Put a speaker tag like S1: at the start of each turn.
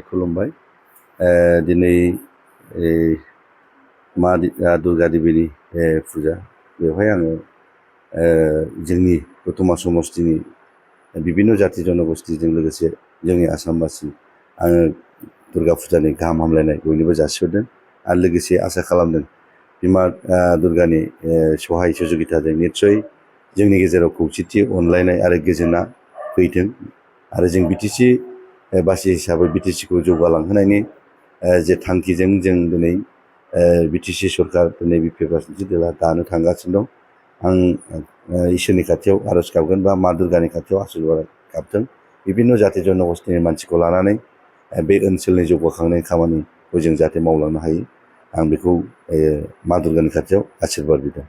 S1: खुलुमबाय। दिनै मा दुर्गा देबीनि फुजा बेवहाय आङो जोंनि दतमा समस्तिनि बिभिन्न जाति जनगोष्ठीजों लोगोसे जोंनि आसामबासि आङो दुर्गा फुजानि गाहाम हामलायनाय बयनोबो जासिहरदों आरो लोगोसे आसा खालामदों बिमा दुर्गानि सहाय सहजुगिताजों निस्सय जोंनि गेजेराव खौसेथि अनलायनाय आरो गोजोना फैथों आरो जों बिटिसि बासि हिसाबै बिटिसिखौ जौगालांहोनायनि जे थांखिजों जों दिनै बिटिसि सरकार दिनै बिपि राजनितिक दला दानो थांगासिनो दं। आं इसोरनि खाथियाव आरज गाबगोन बा मा दुर्गानि खाथियाव आशीर्बाद गाबदों बिभिन्न जाति जनगोष्ठीनि मानसिखौ लानानै बे ओनसोलनि जौगाखांनायनि खामानिखौ जों जाहाथे मावलांनो हायो आं बेखौ मा दुर्गानि खाथियाव आशीर्बाद बिदों।